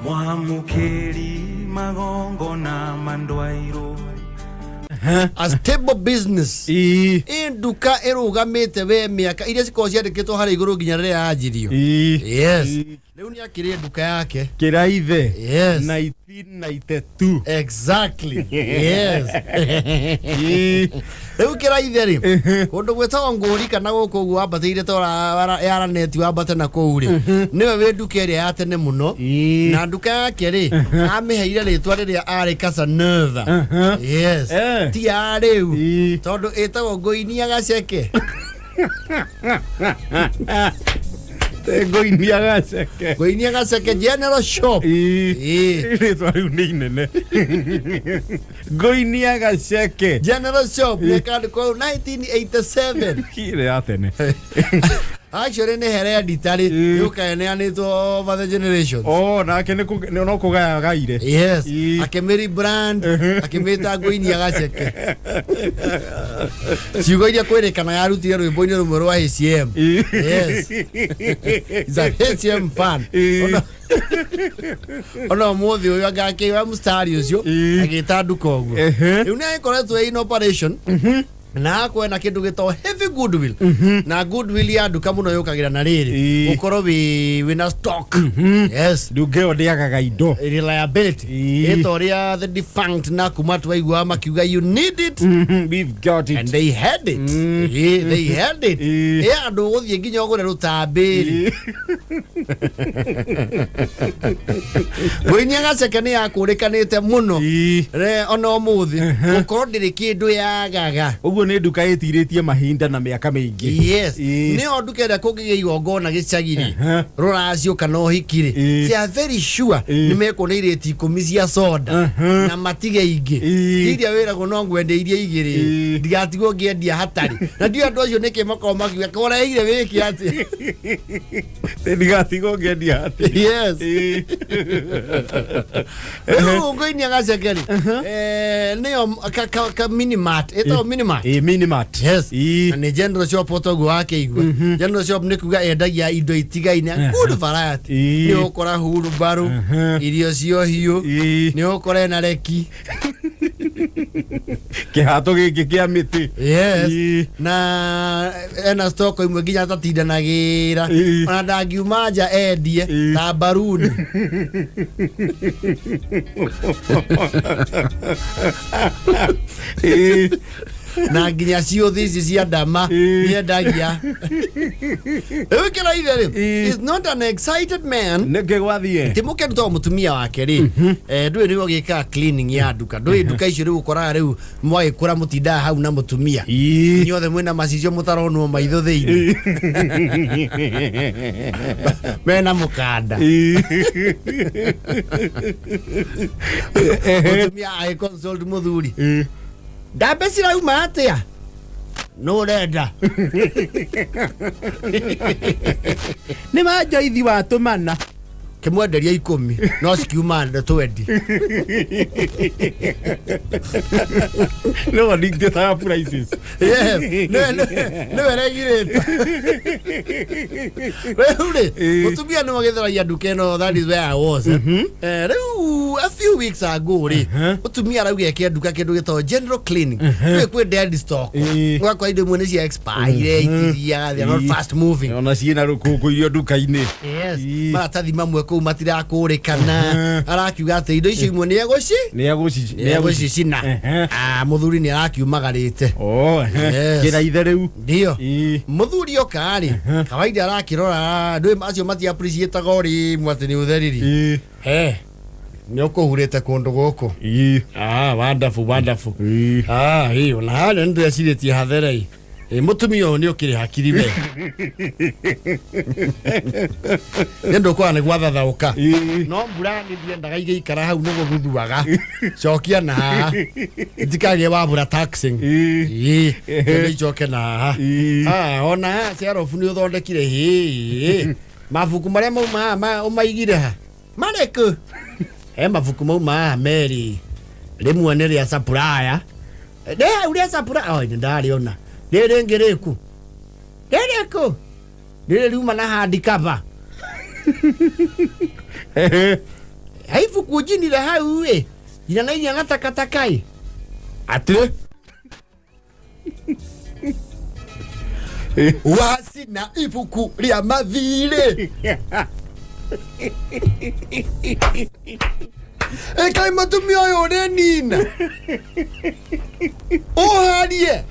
Mwamũkĩri magongona mandwairwo. A stable business. Ii. Ĩ nduka ĩrũgamĩte we mĩaka iria cikoragwo ciandĩkĩtwo harĩa igũrũ nginya rĩrĩa yanjirio. Yes. Rĩu nĩ akĩrĩ nduka yake. Kĩraithe. Yes. 1992. Exactly. Yes. Ii. Rĩu kĩraithe rĩ, kũndũ gwĩtagwo ngũri kana gũkũ ũguo wambatĩire ta yaraneti wambate na kũu rĩ, nĩwe wĩ nduka ĩrĩa ya tene mũno. Ii. Na nduka yake rĩ, amĩheire rĩtwa rĩrĩa arĩ Casanova. Yes. Eh. Ti ya rĩu. Ii. Tondũ ĩtagwo ngũinia gaceke. Ngũinia gaceke. Ngũinia gaceke general shop. Ii. Ii. Rĩtwa rĩu nĩ inene. Ngũinia gaceke. General shop nĩ kandĩkwo 1987. Kire ya tene. Actually nĩ hereditary. Ii. Yũkaneanĩtwo over the generations. Oh, nake nĩ no kũgaya gaire. Yes. Ii. Akĩmĩri brand, akĩmĩta ngũinia gaceke. Ciugo iria kwĩrĩkana yarutire rwĩmbo-inĩ rũmwe rwa HCM. Ii. Yes. He's a HCM fan. Ii. Ona ũmũthĩ ũyũ anga akĩoya mũstari ũcio Ii. agĩta nduka ũguo. Ehe. Rĩu nĩ agĩkoretwo in operation na akorwo na kĩndũ gĩtagwo heavy goodwill, na goodwill ya nduka mũno yũkagĩra na rĩrĩ Ii. gũkorwo wĩ wĩna stock. Yes. Nduka ĩyo ndĩagaga indo. Reliability. Ii. Ĩta ũrĩa the defunct na kuma twaiguaga makiuga, "You need it We've got it." And they had it. Ii, they had it. Ii. Ĩ andũ ũgũthiĩ nginya ũgũre rũtambĩ rĩ, ngũinia gaceke nĩ yakũrĩkanĩte mũno. Ii. Re ona ũmũthĩ gũkorwo ndĩrĩ kĩndũ yagaga. Ũguo nĩ nduka ĩtirĩtie mahinda na mĩaka mĩingĩ. Yes. Ii. Nĩyo nduka ĩrĩa kũngĩgĩa igongona gĩcagi-rĩ, Ehe. rũracio kana ũhiki-rĩ, Ii. they are very sure Ii. nĩ mekuona irĩti 10 cia soda na matige ingĩ. Ii. Ti iria wĩragwo no ngwende iria igĩrĩ, Ii. ndigatigwo ngĩendia hatarĩ na ndiũĩ andũ acio nĩkĩ makoragwo makiuga koreire wĩke atĩa. Ndigatigwo ngĩendia atĩ. Yes. Ii. Rĩu ngũinia gaceke rĩ, nĩyo ka minimart, ĩtagwo minimart. Ii, minimart. Yes. Ii. Na nĩ general shop toguo wakĩigua. General shop nĩ kuga endagia indo itigaine, good variety. Ii. Nĩ ũgũkora hurumbarũ, irio cio hiũ, Ii. nĩ ũgũkora ĩna reki. Kĩhato gĩkĩ kĩa mĩtĩ. Yes. Ii. Na ena stock imwe nginya atatindanagĩra. Ii. Ona ndangiuma nja endie Ii. ta mbaruni. Ii. Na nginya ciũthi ici cia ndama Ii. nĩendagia. Rĩu kĩraithe rĩ, Ii. is not an excited man. Nĩkĩ gwathiĩ? Ti mũkenu tondũ mũtumia wake rĩ, ndũĩ nĩwe ũgĩkaga cleaning ya nduka, ndũĩ nduka icio rĩu ũkoraga rĩu mwagĩkũra mũtindaga hau na mũtumia. Ii. Inyuothe mwĩna macicio mũtaronwo maitho thĩinĩ mena mũkanda. Ii. Mũtumia agĩ consult mũthuri, Ii. ndambe cirauma atĩa nũ ũrenda? Nĩ manjoithi watũmana. Kĩmwenderia 10 no cikiuma 20. No dictate prices. Yes, nĩwe regirĩte rĩu rĩ. Ĩĩ. Mũtumia nĩwe ũgĩtheragia nduka ĩno, that is where I was. Rĩu a few weeks ago rĩ, mũtumia arauga eke nduka kĩndũ gĩtagwo general cleaning. Rĩu kwĩ dead stock. Ĩĩ. Ũgakora indo imwe nĩ cia expire, itithiaga, they are not Ĩĩ. fast moving. Ona ciĩna rũkũngũ irio nduka-inĩ. Yes. Ĩĩ. Maratathi mamwe kũu matirakũrĩkana, arakiuga atĩ indo icio imwe nĩ egũci Nĩ egũci- nĩ egũcicina. Ehe. Ah, mũthuri nĩ arakiumagarĩte. Oh, ehe. Yes. Kĩraithe rĩu. Ndio. Ĩĩ. Mũthuri oka rĩ, kawaida arakĩrora ndũĩ acio mati appreciataga ũrĩmwe atĩ nĩ ũtheriri. Ĩĩ. He nĩ ũkũhurĩte kũndũ gũkũ. Ĩĩ. Ah, wonderful, wonderful. Ĩĩ. Ah, ĩ ona harĩa nĩ ndĩrecirĩtie hatherei. Ĩ mũtumia ũyũ nĩ ũkĩrĩ hakiri we, nĩ ndũkora nĩ gwathathaũka. Ĩĩ. No mbura nĩ ndiendaga igĩikara hau nĩ gũthuthuaga, cokia na haha itikagĩe wabura taxing. Ĩĩ. Ĩĩ, kĩndũ icoke na haha. Ĩĩ. Ah, ona haha cerobu nĩ ũthondekire hĩ mabuku marĩa mauma haha ũmaigire ha marĩkũ? He mabuku mauma haha merĩ, rĩmwe nĩ rĩa supplier, rĩ hau rĩa supplier. Oi, nĩ ndarĩona rĩrĩ rĩngĩ rĩku rĩrĩkũ rĩrĩ riuma na hard cover. Ehe. Haibuku njinire hau ĩ nginya na iria na takataka ĩ atĩ wacina ibuku rĩa mathirĩ ĩkai mũtumia ũyũ ũrĩ nina ũharie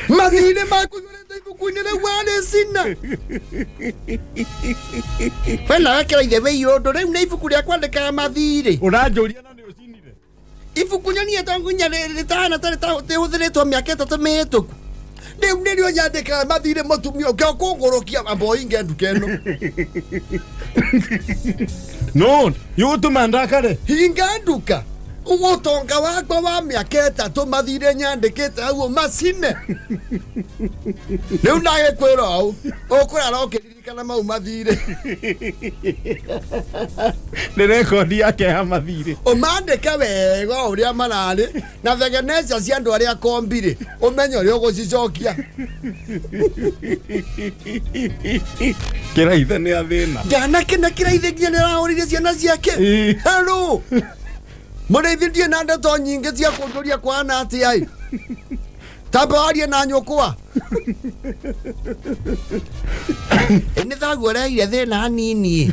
mathirĩ maku ihũrĩte ibuku-inĩ rĩu warĩcina we nawe kĩraithe wĩ ũndũ rĩu nĩ ibuku rĩa kwandĩkaga mathirĩ Ũranjũria na nĩ ũcinire. ibuku nyonie to nginya rĩtahana ta rĩhũthĩrĩtwo mĩaka ĩtatũ mĩhĩtũku rĩu nĩrĩo nyandĩkaga mathirĩ mũtumia ũngĩ ũkũngũrũkia amba ũhinge nduka ĩno No, yũgũtũma ndakare. hinga nduka ũtonga wakwa wa mĩaka ĩtatũ mathirĩ nyandĩkĩte hau macine rĩu ndagĩkwĩra ũũ ũkũrara ũkĩririkana mau mathirĩ Nĩ rekondi yake ya mathirĩ. ũmandĩke wega o ũrĩa mararĩ na thegeneca cia andũ arĩa kombirĩ ũmenye ũrĩa ũgũcicokia Kĩraithe nĩ athĩna. ndanakena kĩraithi nginya nĩ arahũrire ciana ciake Ĩ. halo mũrĩithi ndirĩ na ndeto nyingĩ cia kũnjũria kwana atĩa ĩ tamba warie na nyũkwa Ĩ nĩ thaguo ũrehire thĩna hanini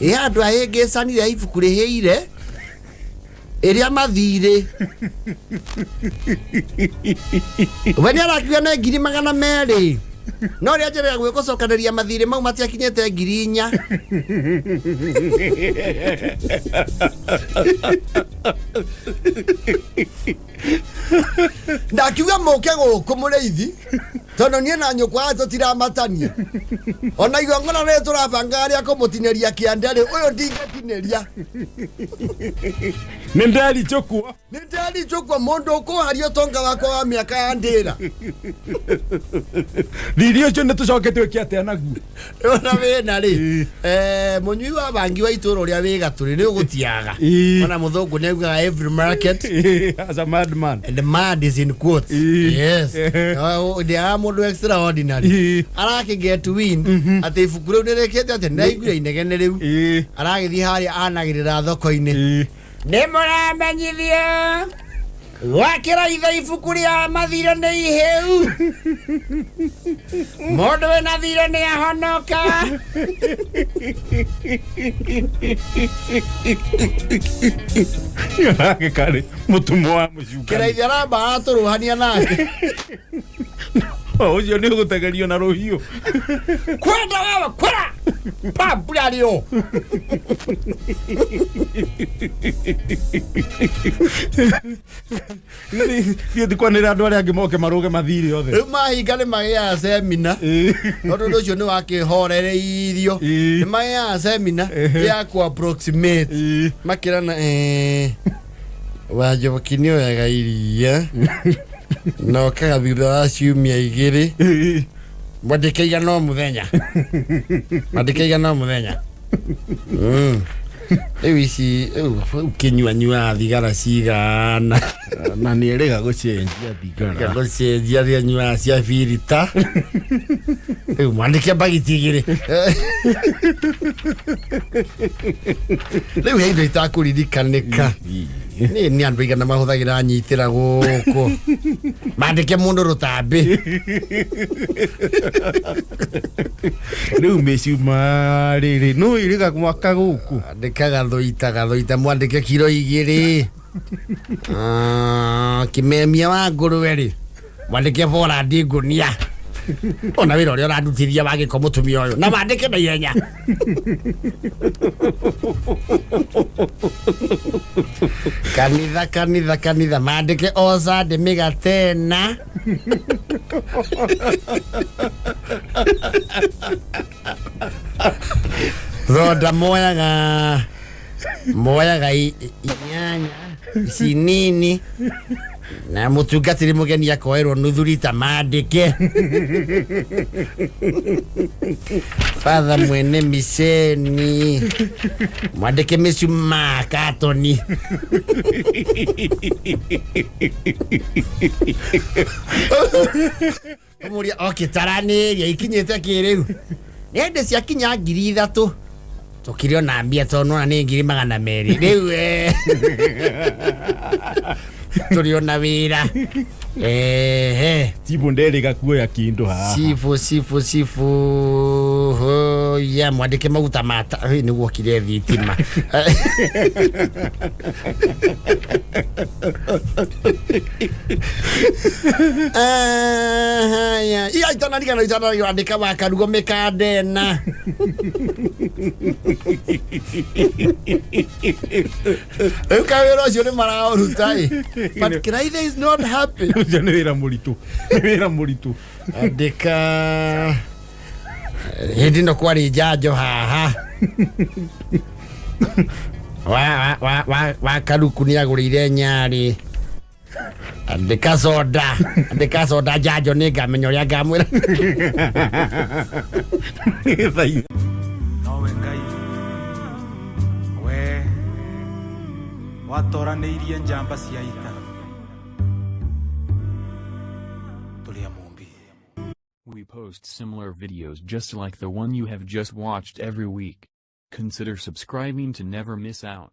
ĩ handũ ahĩngĩcanire ibuku rĩhĩire ĩrĩa mathirĩ we nĩ arakiuga nĩ 200,000 no rĩa njerega gwĩkũcokanĩria mathirĩ mau matiakinyĩte 4,000. Ndakiuga mũke gũkũ mũrĩithi tondũ niĩ na nyũkwa tũtiramatania ona igongona rĩrĩ tũrabanga rĩa kũmũtinĩria kĩande rĩ ũyũ ndingĩtinĩria Nĩ nderi njũkua. nĩ nderi njũkua mũndũ ũkũharia ũtonga wakwa wa mĩaka ya ndĩra Thirĩ ũcio nĩ tũcoke twĩke atĩa naguo? ona wĩna rĩ mũnyui wa bangi wa itũra ũrĩa wĩ gatũrĩ nĩ ũgũtiaga Ĩ. ona mũthũngũ nĩ augaga every market As a madman. and the mad is in quotes. Ĩ. Yes. Ndiaga mũndũ extraordinary. Ĩ. Arakĩ get win atĩ ibuku rĩu nĩrĩkĩte atĩ nĩraiguire inegene rĩu Ĩ. aragĩthiĩ harĩa anagĩrĩra thoko-inĩ Ĩ. nĩ mũramenyithia gwakĩra ithe ibuku rĩa mathirĩ nĩ ihĩu mũndũ wĩna thirĩ nĩ ahonoka Nake karĩ mũtũmwo wa mũcukani. kĩraithi aramba aratũrũhania nake O, ũcio nĩ ũgũtegerio na rũhiũ. kwenda wewe kwera pamburario Thiĩ ndikwanĩra andũ arĩa angĩ moke marũge mathirĩ othe. rĩu mahinga nĩ magĩaga semina Ĩ. tondũ ũndũ ũcio nĩ wakĩhorereirio Ĩ. nĩ magĩaga semina Ehe. ya kũ approximate Ĩ. makĩrana Wanjoboki nĩ oyaga iria na okaga thutha wa ciumia igĩrĩ Ĩ. mwandĩke igana o mũthenya mwandĩke igana o mũthenya rĩu ici rĩu ũkĩnyuanyuaga thigara cigana Na nĩ erĩga gũcenjia thigara. gũcenjia rĩrĩa nyuaga cia birita rĩu mwandĩke mbagiti igĩrĩ rĩu he indo itakũririkanĩka nĩ nĩ andũ aigana mahũthagĩra nyitĩra gũkũ mandĩke mũndũ rũtambĩ Rĩu mĩcumarĩ rĩ no ĩrĩga gwaka gũkũ. andĩka gathoita gathoita mwandĩke kiro igĩrĩ. Ah, kĩmemia wa ngũrwe rĩ mwandĩke borandi ngũnia ona wĩra ũrĩa ũrandutithia wa gĩko mũtumia ũyũ na mandĩke na ihenya kanitha kanitha kanitha mandĩke o Sunday mĩgate ĩna thonda moyaga moyaga inyanya ici nini na mũtungatĩri mũgeni akoerwo nuthu rita mandĩke fatha mwene miceni mwandĩke mĩcumaa katoni mũria okĩtaranĩria ikinyĩte kĩrĩu nĩ hĩndĩ ciakinya 3,000 Tũkĩrĩ ona mbia tondũ nona nĩ 200,000 rĩu tũrĩ ona wĩra ehe. Chibu nderĩga kuoya kĩndũ haha. Cibu cibu cibu ya mwandĩke maguta mata nĩguo kire thitima. Ia itanarigana itanarigana andĩka wakarugo mĩkandena. Rĩu kawĩra ũcio nĩ maraũruta ĩ, but Kiraithe is not happy. Ũcio nĩ wĩra mũritũ, nĩ wĩra mũritũ. Andĩka hĩndĩ ĩno kwarĩ njanjo haha wa wa wa wa karuku nĩ agũrĩire nyarĩ. Andĩka soda, andĩka soda njanjo nĩ ngamenya ũrĩa ngamwĩra. Nowe Ngai we watoranĩirie njamba cia ita tũrĩ a Mũmbi. We post similar videos just like the one you have just watched every week. Consider subscribing to never miss out.